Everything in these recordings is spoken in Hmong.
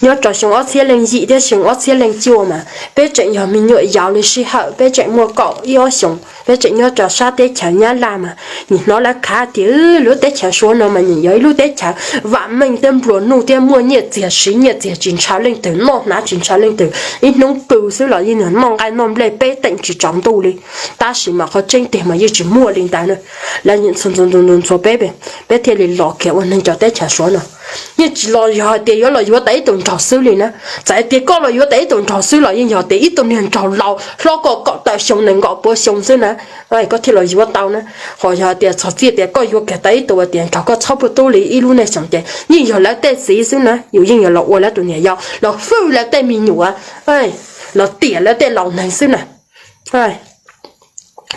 Nyob rau xyoo ob txhiab leej yim thiab xyoo ob txhiab leej cuaj mas peb tseem yog me nyuam yaus li sij hawm, peb tseem muaj kaum ib ob xyoos, peb tseem nyob rau sab teb chaws Nyab Laj mas nim hnov lawv khav tias lub teb chaws Suav no mas nim yog ib lub teb chaws vam meej thiab nplua nuj thiab muaj nyiaj txiag siv nyiaj txiag tsis ntshaw leej twg, noj hnav tsis ntshaw leej twg, ib hnub pw xwb los yeej yog noj nqaij noj nplej peb teem tsis tsaus ntuj li. Tab sis mas qhov tseeb tiag mas yeej tsis muaj li ntawd na. Lawv ntxhua ntxhua peb, peb thiaj li los kiag ua neeg cov teb chaws Suav no. Yeej tsis los yog hais tias yuav los yuav tau ib tug nraug xwb li na. Txawm hais tias koj los yuav tau ib tug nraug xwb los yeej yog tias ib tug niag nraug laus hlob koj kaum tawm xyoo nees nkaum pua xyoo xwb na, koj thiaj los yuav tau na. Ho yog hais tias txog txij tias koj yuav kiag tau ib tug uas tias nrog koj txhob puag tub li ib lub neej xyoo ces yeej yog lawv tej txiv xwb na, yus yeej yog los ua lawv tus niam yau, los hwj lawv tej me nyuam, los tiam lawv tej laus neeg xwb na.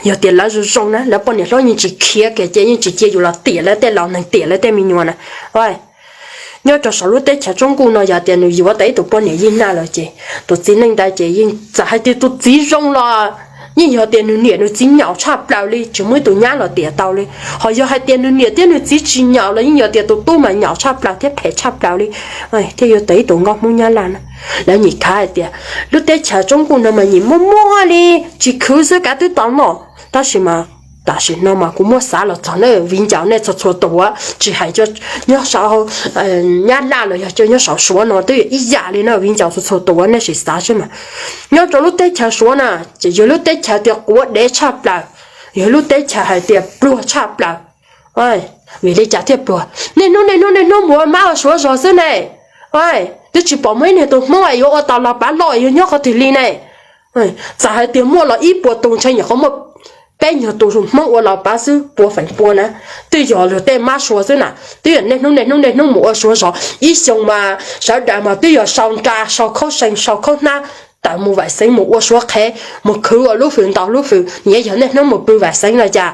Yog tias lawv zoo zoo na, lawv poj niam hlob yeej tsis khiav kiag ces yeej tsis cia yus los tiam lawv tej laus neeg, tiam lawv tej me nyuam na. Nyob rau saum lub teb chaws Tsoob Kuj no yog tias nws yuav tau ib tug poj niam Yij Naj lawm ces tus txiv neej ntawd ces yeej txawm hais tias tus txiv zoo los yeej yog tias nws niam nws txiv nyaum tshaj plaws li, tsis muaj ib tug nyab los tiam tau li. Ho yog hais tias nws niam thiab nws txiv tsis nyaum los yeej yog tias tus tub mas nyaum tshaj plaws thiab phem tshaj plaws li, thiaj yuav tau ib tug nkauj Hmoob Nyab Laj na. Lawv nim khav hais tias lub teb chaws Tsoob Kuj no mas nim muaj muaj li, tsis khwv xwb kav twb tau noj. Tab sis mas tam sim no mas kuv muab xav los txog na, viv ncaus nej txhua txhua tus, tsis hais nyob saum Nyab Laj los yog nyob saum Suav no twb yog ib yam li na, viv ncaus txhua txhua tus nej sim xav seb mas. Nyob rau lub teb chaws Suav na, ces yog lub teb chaws tias quav dev tshaj plaws, yog lub teb chaws hais tias pluag tshaj plaws. Vim li cas thiaj pluag? Niaj hnub niaj hnub niaj hnub mus ua mab ua suav zog xwb ne. Twb tsis pom muaj ib niag tus Hmoob es yuav ua tau los pav loj yuav nyob qhov twg li ne. Txawm hais tias muaj los ib puas tus ntshe nyuam qhuav muaj peb nyuag tus Hmoob ua los pav xwb, pua feem pua na, twb yog luag tej mab suav xwb na. Twb yog niaj hnub niaj hnub niaj hnub mus ua suav zog, ib xyoo mas sawv daws mas twb yog sau nra sau khaub seev sau khaub hnab tawm mus Vam Xeev mus ua suav qhev, mus khwv ua lub hws ntau lub hws, nyiav yog niaj hnub mus pw Vam Xeev no cas.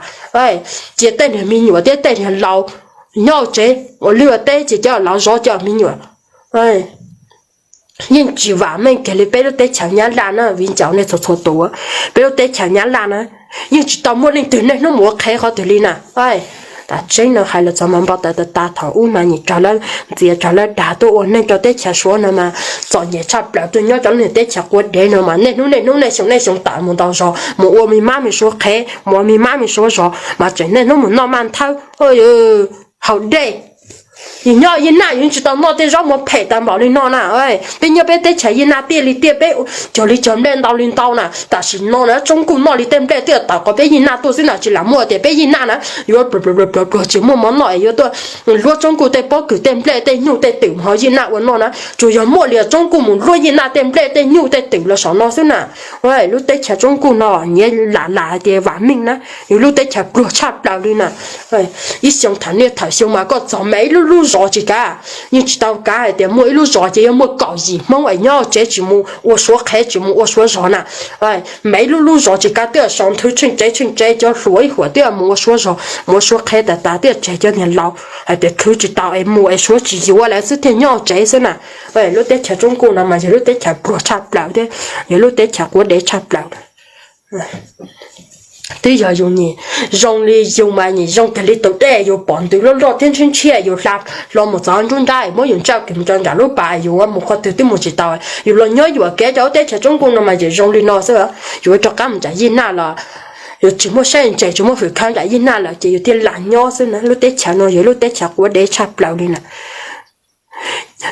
Cia tej niag me nyuam thiab tej niag laus nyob tsev ua liaj ua teb ces cov laus zov cov me nyuam. Yeej tsis vam meej kiag li peb lub teb chaws Nyab Laj na, viv ncaus nej txhua txhua tus. Peb lub teb chaws Nyab Laj na, yeej tsis tau muaj leej twg niaj hnub mus ua qhev qhov twg li na. Tam tseeb no hais los txog mas npau taws tas tas thaum ub mas nim raug lawv ntxias raug lawv dag tuaj ua neeg rau teb chaws Suav no mas txom nyem tshaj plaws, tuaj nyob rau lub niag teb chaws quav dev no mas niaj hnub niaj hnub niaj xyoo niaj xyoo tawm mus ntau zog, mus ua me mab me suav qhev, mus ua me mab me suav zog mas tseem niaj hnub mus noj maj nthawb. Haus dej. Yus nyob Yij Naj yus tsis tau noj tej zaub mov phem tas npaum li no na. Peb nyob peb teb chaws Yij Naj tiaj li tiaj, peb cog li cog nplej ntau li ntau na. Tam sim no na Tsoob Kuj noj li tej nplej twb tawm qhov peb Yij Naj tuaj xwb na, tsis lam muaj tias peb Yij Naj na yuav pluag pluag tsis muaj mov noj es yuav tuaj luab Tsoob Kuj tej pob kws tej nplej tej nyuj tej twm mus hauv Yij Naj ua noj na. Tsuas yog muaj li Tsoob Kuj mus luab Yij Naj tej nplej tej nyuj tej twm los saum no xwb na. Lub teb chaws Tsoob Kuj no nyiav lam lam hais tias vam meej na, yus lub teb chaws pluag tshaj plaws li na. Ib xyoo thaum niaj thaum xyoo mas koj txog me ib lub lub zos tsis kav, yeej tsis tau kav hais tias muaj ib lub zos ces yuav muaj kaum yim Hmoob es nyob tsev tsis mus ua suav qhev tsis mus ua suav zog na. Me ib lub lub zos tsis kav twb yog sau nthwv tsheej tsev tsheej tsev, cov hluas ib huam twb yog mus ua suav zog mus ua suav qhev tas tas twb yog tseg cov niag laus hais tias khwv tsis tau es mus es suav tsis yuav lawv xwb thiaj nyob tsev xwb na. Lub teb chaws Tsoob Kuj no mas yog lub teb chaws pluag tshaj plaws thiab yog lub teb chaws quav dev tshaj plaws. Twb yog yus nim zoo li yus mas nim zoo kiag li tus dej, yus pom ntws loj loj thiab ntshiab ntshiab, yus hla hlo mus txog nruab nrab es muab yus ntsauj kiag mus rau nram lub pas, yus mus qhov twg twb mus tsis tau. Yus los nyob yuam kev rau lub teb chaws Tsoob Kuj no mas yus zoo li no xwb, yus ua rov qab mus nram Yij Naj los yus tsis muaj saib ntses tsis muaj hwm khawv nram Yij Naj lawm ces yus thiaj lam nyob xwb na. Lub teb chaws no yog lub teb chaws quav dev tshaj plaws li na.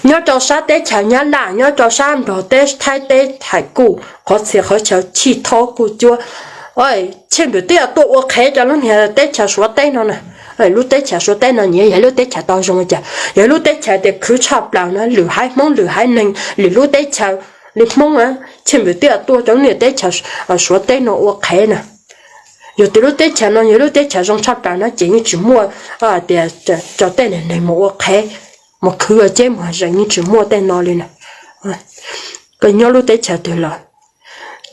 Nyob rau sab teb chaws Nyab Laj, nyob rau sab Nplog teb, Thaib teb, Thaim Kuj, qhov txhia qhov chaw Chij Thob Kuj Cuab, Chij Npws twb yog tuaj ua qhev rau lub niag teb chaws Suav teb no na. Lub teb chaws Suav teb no nyiav yog lub teb chaws tau zoo li cas? Yog lub teb chaws tias khwv tshaj plaws na, lwm haiv Hmoob lwm haiv neeg lwm lub teb chaws li Hmoob na, Chij Npws twb yog tuaj rau lub niag teb chaws Suav teb no ua qhev na. Yog tias lub teb chaws no yog lub teb chaws zoo tshaj plaws na ces yeej tsis muaj tias cov tej niag neeg mus ua qhev, mus khwv ua ceb mus zees, yeej tsis muaj tej no li na. Koj nyob lub teb chaws twg los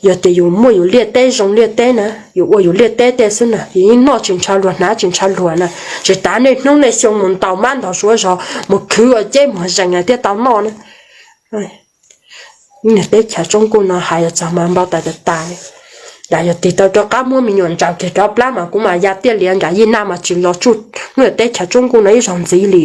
yog tias yus muaj yus liaj teb zoo liaj teb na, yus ua yus liaj teb tej xwb na, yus yeej noj tsis ntshaw luag hnav tsis ntshaw luag na. Tsis tas niaj hnub niaj xyoo mus ntaus mab ntaus suav zog mus khwv ua ceb mus zees thiaj tau noj na. Niag teb chaws Tsoob Kuj no hais los txog mas npau taws tas tas li. Lam yog tig tau rov qab muab me nyuam ntsaws kiag rov plab mas kuv mas ya tiaj lias nram Yij Naj mas tsis los tsuj lub teb chaws Tsoob Kuj no ib zaug ntxiv li.